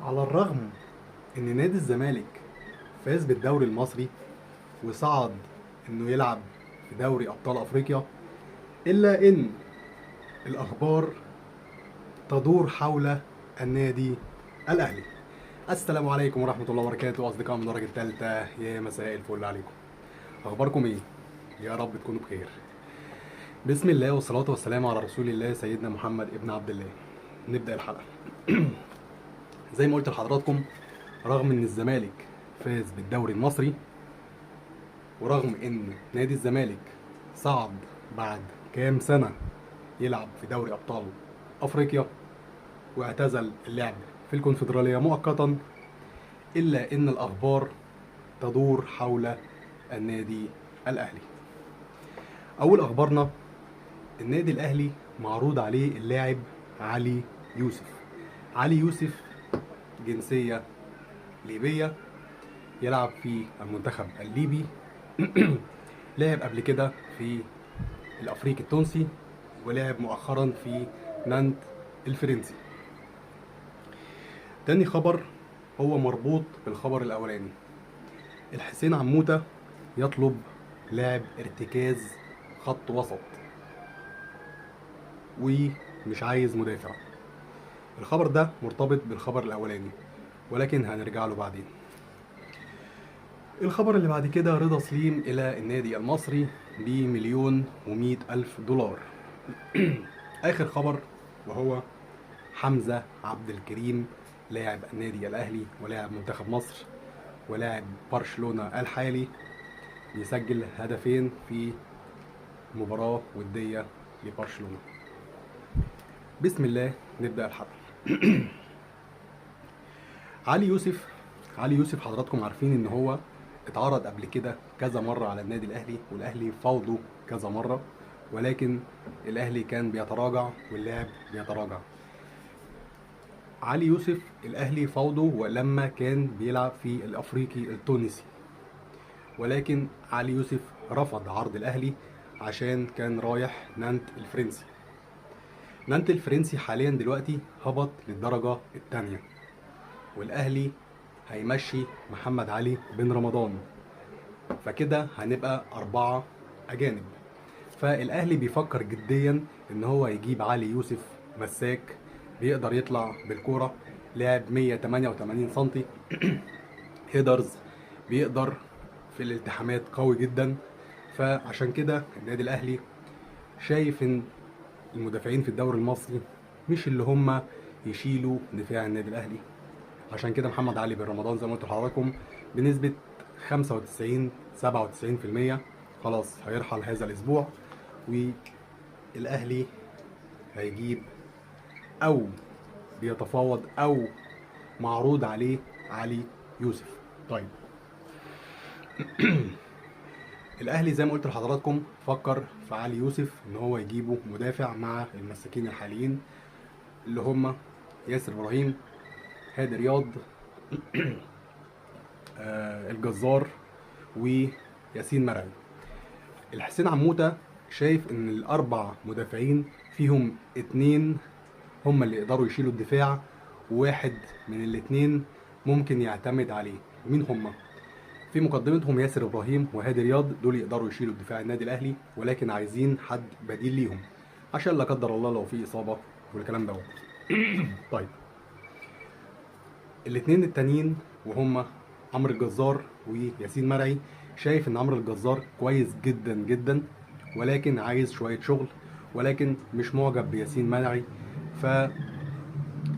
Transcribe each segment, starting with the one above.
على الرغم ان نادي الزمالك فاز بالدوري المصري وصعد انه يلعب في دوري ابطال افريقيا، الا ان الاخبار تدور حول النادي الاهلي. السلام عليكم ورحمة الله وبركاته اصدقاء من الدرجة الثالثة، يا مساء الفل عليكم. اخباركم ايه؟ يا رب تكونوا بخير. بسم الله والصلاة والسلام على رسول الله سيدنا محمد ابن عبد الله. نبدا الحلقة. زي ما قلت لحضراتكم، رغم ان الزمالك فاز بالدوري المصري ورغم ان نادي الزمالك صعد بعد كام سنة يلعب في دوري ابطال افريقيا واعتزل اللعب في الكونفدراليه مؤقتا، الا ان الاخبار تدور حول النادي الاهلي. اول اخبارنا، النادي الاهلي معروض عليه اللاعب علي يوسف. علي يوسف جنسية ليبية، يلعب في المنتخب الليبي، لعب قبل كده في الافريقي التونسي، ولعب مؤخرا في نانت الفرنسي. تاني خبر هو مربوط بالخبر الاولاني، الحسين عموتة يطلب لاعب ارتكاز خط وسط ومش عايز مدافع. الخبر ده مرتبط بالخبر الاولاني ولكن هنرجع له بعدين. الخبر اللي بعد كده، رضا سليم الى النادي المصري ب1,100,000 دولار. اخر خبر وهو حمزة عبد الكريم لاعب النادي الاهلي ولاعب منتخب مصر ولاعب برشلونة الحالي، بيسجل هدفين في مباراة ودية لبرشلونة. بسم الله نبدأ الحلقة. علي يوسف، علي يوسف حضراتكم عارفين ان هو اتعرض قبل كده كذا مرة على النادي الاهلي، والاهلي فاوضه كذا مرة، ولكن الاهلي كان بيتراجع واللاعب بيتراجع. علي يوسف الاهلي فاوضه ولما كان بيلعب في الافريقي التونسي، ولكن علي يوسف رفض عرض الاهلي عشان كان رايح نانت الفرنسي. نانت الفرنسي حاليا دلوقتي هبط للدرجة الثانية، والاهلي هيمشي محمد علي بن رمضان، فكده هنبقى 4 اجانب. فالاهلي بيفكر جديا ان هو يجيب علي يوسف مساك بيقدر يطلع بالكورة، لاعب 188 سنتي، headers، بيقدر في الالتحامات قوي جدا. فعشان كده النادي الاهلي شايف ان المدافعين في الدوري المصري مش اللي هم يشيلوا دفاع النادي الاهلي. عشان كده محمد علي بن رمضان زي ما قلت لحضراتكم بنسبة 95 97% خلاص هيرحل هذا الاسبوع، والاهلي هيجيب او بيتفاوض او معروض عليه علي يوسف. طيب الاهلي زي ما قلت لحضراتكم فكر في علي يوسف ان هو يجيبه مدافع مع المساكين الحاليين اللي هم ياسر ابراهيم، هادي رياض، الجزار، وياسين مرعي. الحسين عموتة شايف ان الاربع مدافعين فيهم 2 هم اللي يقدروا يشيلوا الدفاع، وواحد من الاثنين ممكن يعتمد عليه. مين هم؟ في مقدمتهم ياسر ابراهيم وهادي رياض، دول يقدروا يشيلوا دفاع النادي الاهلي، ولكن عايزين حد بديل ليهم عشان لا قدر الله لو في اصابه والكلام دوت. طيب الاثنين التانيين وهم عمرو الجزار وياسين مرعي، شايف ان عمرو الجزار كويس جدا جدا ولكن عايز شوية شغل، ولكن مش معجب بياسين مرعي، ف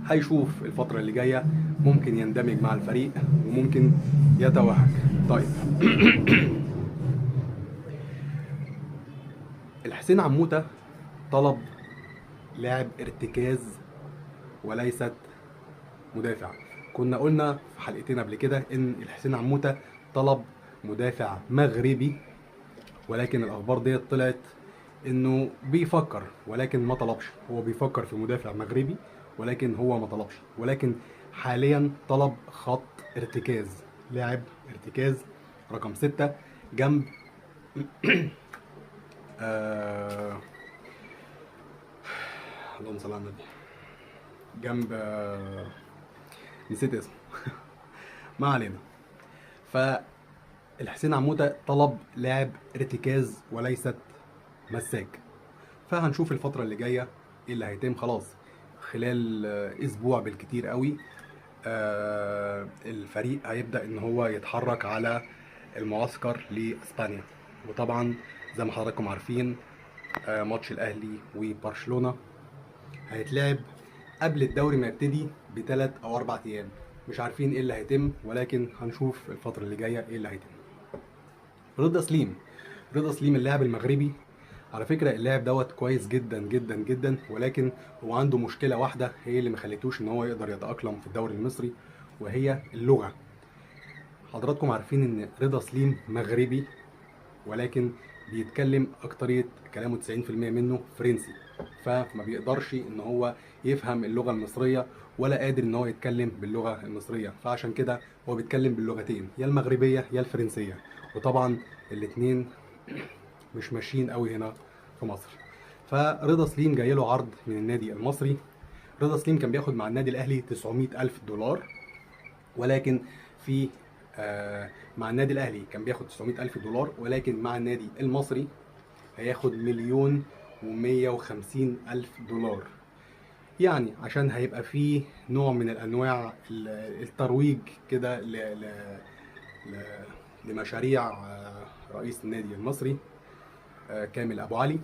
هيشوف الفترة اللي جاية ممكن يندمج مع الفريق وممكن يتوهج. طيب الحسين عموتة طلب لاعب ارتكاز وليست مدافع. كنا قلنا في حلقتين قبل كده ان الحسين عموتة طلب مدافع مغربي، ولكن الاخبار ديت طلعت انه بيفكر ولكن ما طلبش. هو بيفكر في مدافع مغربي ولكن هو ما طلبش، ولكن حاليا طلب خط ارتكاز، لاعب ارتكاز رقم 6 جنب اللهم صل على النبي، جنب نسيت اسمه. ما علينا. فالحسين عموتة طلب لاعب ارتكاز وليست مساك، فهنشوف الفترة اللي جاية ايه اللي هيتم. خلاص خلال اسبوع بالكتير قوي الفريق هيبدأ ان هو يتحرك على المعسكر لاسبانيا. وطبعا زي ما حضراتكم عارفين ماتش الاهلي وبرشلونة هيتلعب قبل الدوري ما يبتدي ب3 او 4 ايام، مش عارفين ايه اللي هيتم، ولكن هنشوف الفترة اللي جاية ايه اللي هيتم. رضا سليم، رضا سليم اللاعب المغربي، على فكرة اللاعب دوت كويس جدا جدا جدا، ولكن هو عنده مشكلة واحدة هي اللي ما خليتوش ان هو يقدر يتأقلم في الدوري المصري، وهي اللغة. حضراتكم عارفين ان رضا سليم مغربي، ولكن بيتكلم اكترية كلامه 90% منه فرنسي، فما بيقدرش ان هو يفهم اللغة المصرية ولا قادر ان هو يتكلم باللغة المصرية، فعشان كده هو بيتكلم باللغتين، يا المغربية يا الفرنسية، وطبعا الاتنين مش ماشيين قوي هنا في مصر. فرضا سليم جاي له عرض من النادي المصري. رضا سليم كان بياخد مع النادي الاهلي 900,000 دولار، ولكن في مع النادي الاهلي كان بياخد 900,000 دولار، ولكن مع النادي المصري هياخد 1,150,000 دولار، يعني عشان هيبقى فيه نوع من الانواع الترويج كده لمشاريع رئيس النادي المصري كامل ابو علي.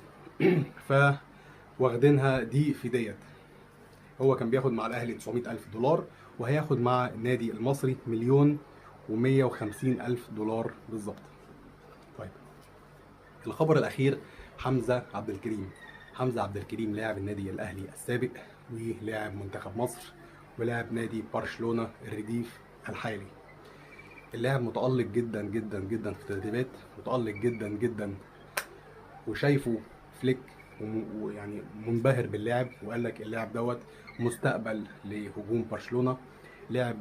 فواخدينها دي في ديت. هو كان بياخد مع الاهلي 900,000 دولار، وهياخد مع النادي المصري 1,150,000 دولار بالظبط. طيب الخبر الاخير، حمزة عبد الكريم. حمزة عبد الكريم لاعب النادي الاهلي السابق ولاعب منتخب مصر ولاعب نادي برشلونة الرديف الحالي. اللاعب متألق جدا جدا جدا في التدريبات، متألق جدا جدا، وشايفه فليك ويعني منبهر باللاعب، وقال لك اللاعب دوت مستقبل لهجوم برشلونة. لعب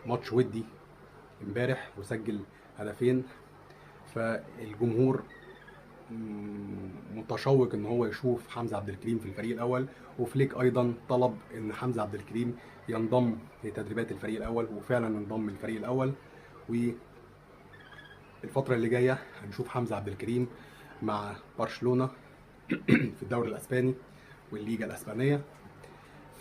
ماتش ودي امبارح وسجل هدفين، فالجمهور متشوق ان هو يشوف حمزة عبد الكريم في الفريق الاول. وفليك ايضا طلب ان حمزة عبد الكريم ينضم لتدريبات الفريق الاول، وفعلا انضم للفريق الاول. والفترة اللي جاية هنشوف حمزة عبد الكريم مع برشلونة في الدوري الاسباني والليجا الاسبانية،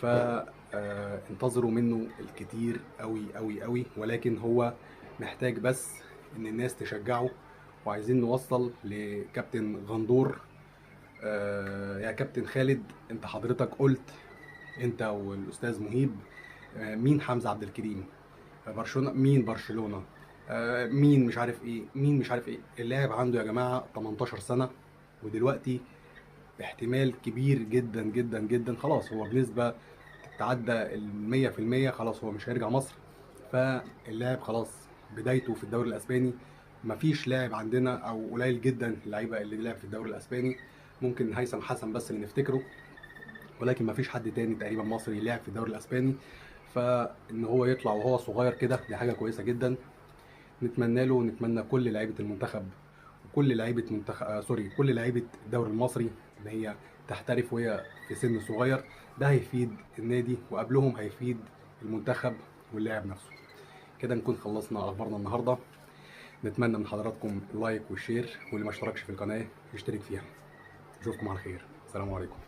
فانتظروا منه الكتير قوي قوي قوي. ولكن هو محتاج بس ان الناس تشجعه، وعايزين نوصل لكابتن غندور. يا كابتن خالد، انت حضرتك قلت انت والاستاذ مهيب مين حمزة عبد الكريم، برشلونة مين، برشلونة مين، مش عارف ايه، مين مش عارف ايه. اللاعب عنده يا جماعة 18 سنة، ودلوقتي احتمال كبير جدا جدا جدا خلاص هو بنسبة تتعدى 100% خلاص هو مش هيرجع مصر. فاللاعب خلاص بدايته في الدوري الاسباني، مفيش لاعب عندنا او قليل جدا اللعيبة اللي بيلعب في الدوري الاسباني، ممكن هيثم حسن بس اللي نفتكره، ولكن مفيش حد تاني تقريبا مصري لعب في الدوري الاسباني. فان هو يطلع وهو صغير كده دي حاجة كويسة جدا، نتمنى له ونتمنى كل لعيبة المنتخب وكل لعيبة منتخب سوري كل لعيبة الدوري المصري ان هي تحترف وهي في سن صغير. ده هيفيد النادي وقبلهم هيفيد المنتخب واللاعب نفسه. كده نكون خلصنا اخبارنا النهارده. نتمنى من حضراتكم like وال share، واللي ما اشتركش في القناة يشترك فيها. اشوفكم على خير، السلام عليكم.